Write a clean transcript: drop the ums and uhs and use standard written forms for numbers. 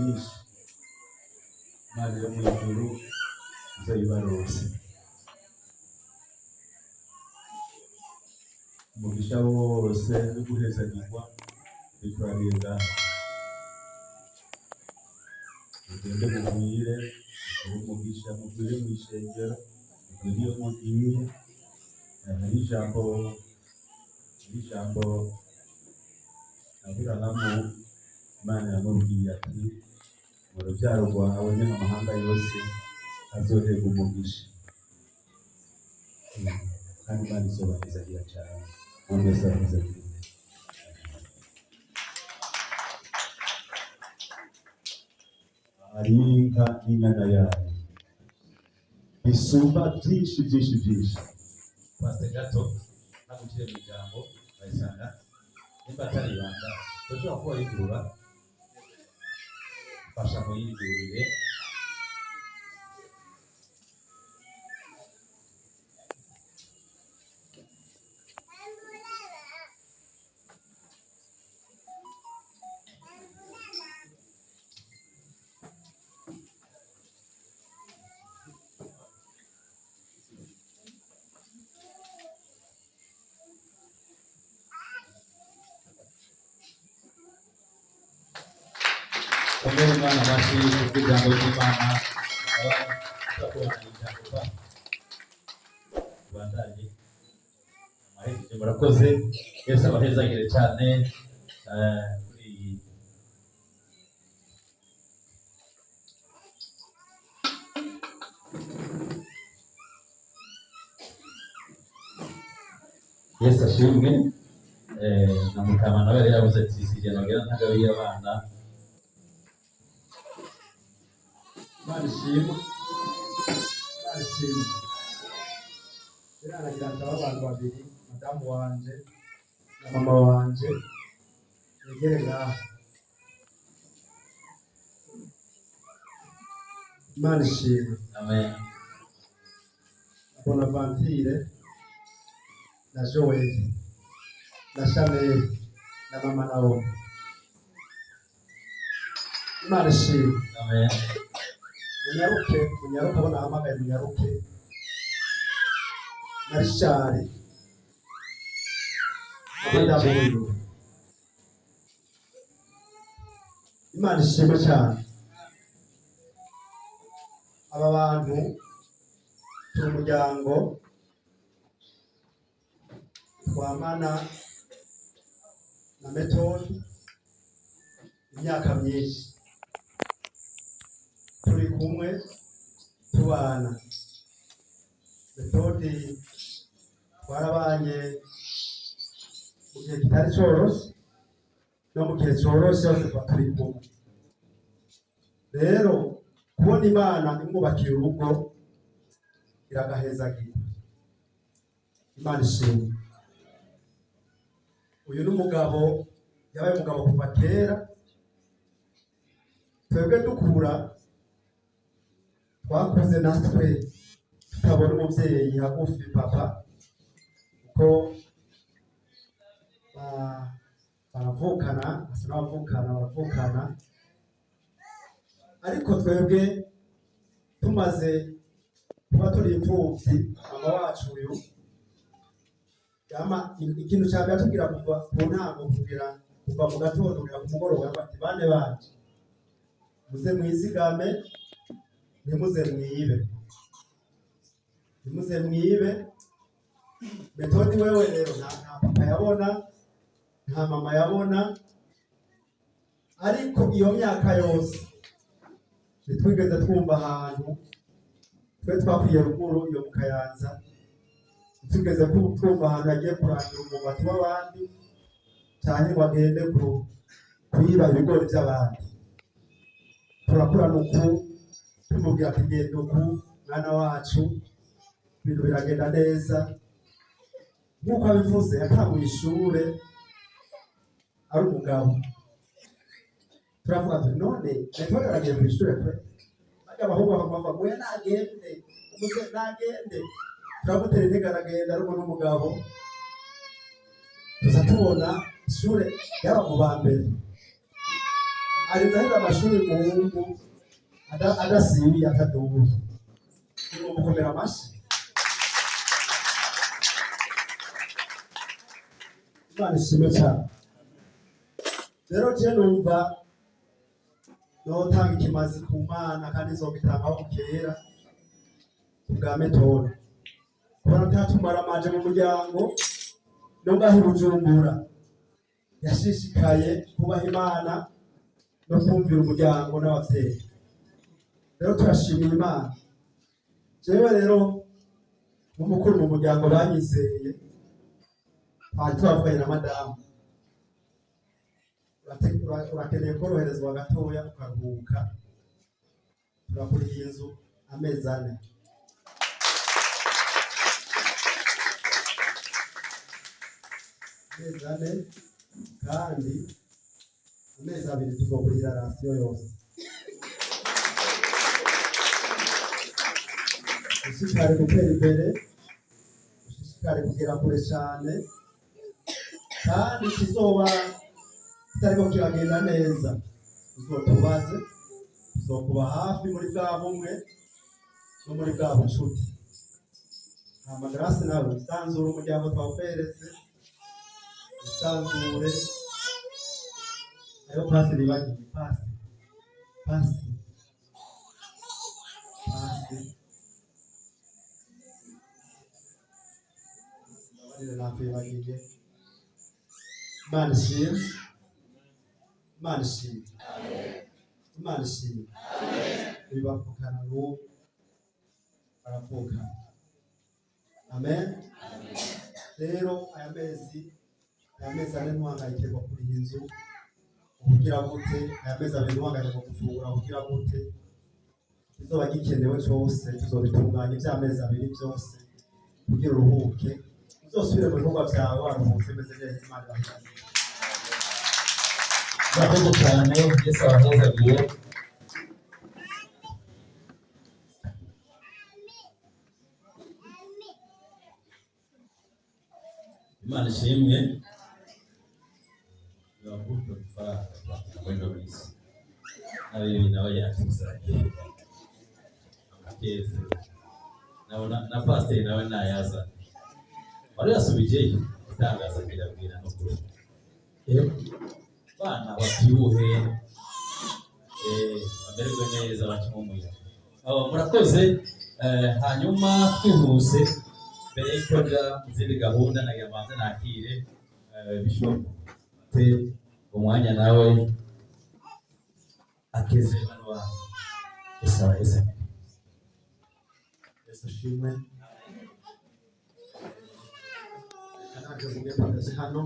byinshi. Imana yo mu ijuru izoyibarose umugisha wose no guhezagirwa bikoraniye ngaha. Mugende mugwire, mugire umugisha, mugwire mu ishengero, mugwire iyo mugiye. Hari ijambo, hari ijambo Aburahamu Imana yamubwiye ati mu rubyaro rwawe niho amahanga yose azoherwa umugisha. Kandi Imana izobahezagira cyane. Mwese abahezagira. Hari inka n'inyana yayo bisumba byinshi byinshi byinshi. Pastor gato nagucire mu ijambo bayisanga nimba atari ibanga turashobora kuba yigurura, fasha muyigurire. Komera Imana amashyi kubw'ijambo ry'Imana, akaba turakorana ijambo pa tubandanye amaherezo. Murakoze, Yesu abahezagire cyane. Kuri iyi Yesu ashimwe. Na Mutama nawe yari yavuze ati sigena ngira ntagabiye abana. Imana ishimwe, Imana ishimwe. Biranagira nsaba abantu babiri, madamu wanje na mama wanje, begere ngaha. Imana ishimwe. Amen. Bonaventure na Joel na Chanel na mama Naomi. Imana ishimwe. Amen. Munyaruke, munyaruke, abo nahamagaye munyaruke. Na Richard na madamu wiwe. Imana ishimwe cyane. Aba bantu turi umuryango twamana na Methode imyaka myinshi, turi kumwe tubana. Methode twarabanye mu gihe kitari cyoroshe no mu gihe cyoroshe hose tuba turi kumwe. Rero kubona Imana imwubakiye urugo iragahezagira. Imana ishimwe. Uyu ni umugabo yabaye umugabo kuva kera. Twebwe dukura twakuze natwe tutabona umubyeyi hagufi papa, kuko baravukana, basa n'abavukana, baravukana. Ariko twebwe tumaze kuba turi imfuvyi, mama wacu uyu yama ikintu ca mbere atubwira kuva ku ntango kugera kuva mu gatondo kugera ku mugoroba, yavuga ati bane banje muze mwizigame, ntimuze mwibe, ntimuze mwibe. Methode wewe rero nta papa yabona, nta mama yabona, ariko iyo myaka yose ntitwigeze twumva ahantu twe twakwiye ruguru iyo mu Kayanza, ntitwigeze twumva ahantu yagiye kurangira umwumbati w'abandi canke ngo agende kwiba ibigori by'abandi. Turakurana uku tumubwira ati genda uku mwana wacu, ibintu biragenda neza. Nk'uko abivuze, yatanguye ishure ari umugabo. Turavuga tuti none Methode aragiye kw'ishure kwe, barya abahungu bakamuva ngo oya nagende, umusore nagende. Turamutera intege aragenda, ariko n'umugabo tuza tubona ishure yaba mu ba mbere. Arinze aheza amashuri muhungu adasibiye atadubuye. Mukomera amashyi. Imana ishimwe cyane. Rero je numva notanga ikimazi ku Mana kandi nzogitangaho bukera kubwa Methode. Kubona atatumara amaje mu muryango no ngaho i Bujumbura yashishikaye kubaha Imana no kumvira umuryango n'abavyeyi. Rero turashimira Imana. Jewe rero nk'umukuru mu muryango banyizeye, twari twavuganye na madamu, urakeneye koroherezwa gatoya ukaruhuka, turakuriha inzu amezi 4. Amezi 4 kandi amezi 2 tuzokurihira rasiyo yose. Ushishikare gutera imbere, ushishikare kugera kure cyane, kandi kizoba kitariko kiragenda neza uzotubaze, tuzokuba hafi muri bwa bumwe no muri bwa bucuti. Hama Grace nawe usanzure umuryango twawuberetse, usanzure. Ayo pasi nibagiye, pasi pasi pasi, mbabarire nakwibagiye. Imana ishimwe, Imana ishimwe, Imana ishimwe. Bibavukana n'ubu baravukana. Amen. Rero aya mezi 4 ntuhangayikirwa kuriha inzu kugira gute, aya mezi 2 ntuhangayikirwa gufungura kugira gute, izoba gikenewe cyose tuzobitunganya iby'amezi 2 byose kugira uruhuke, uzosubire mu bikorwa byawe waruhutse umeze neza. Imana ibahezagire. Murakoze cyane, Yesu abahezagire. Imana ishimwe. Nibavuga udufaranga muri ino minsi nawe nawe yatuzanye amakeze na pasiteri nawe nayazana wari yasubijeyo itangaza kirabwira no kuri bana babyibuhe bamererwe neza bacemo umuyaga. Murakoze. Hanyuma twihuse mbere y'uko nja mu zindi gahunda nagira mbanze nakire Bishop te umwanya nawe akeze bano bantu. Yesu abaheze. Yesu ashimwe. Reka nanjye mvuge mpagaze hano.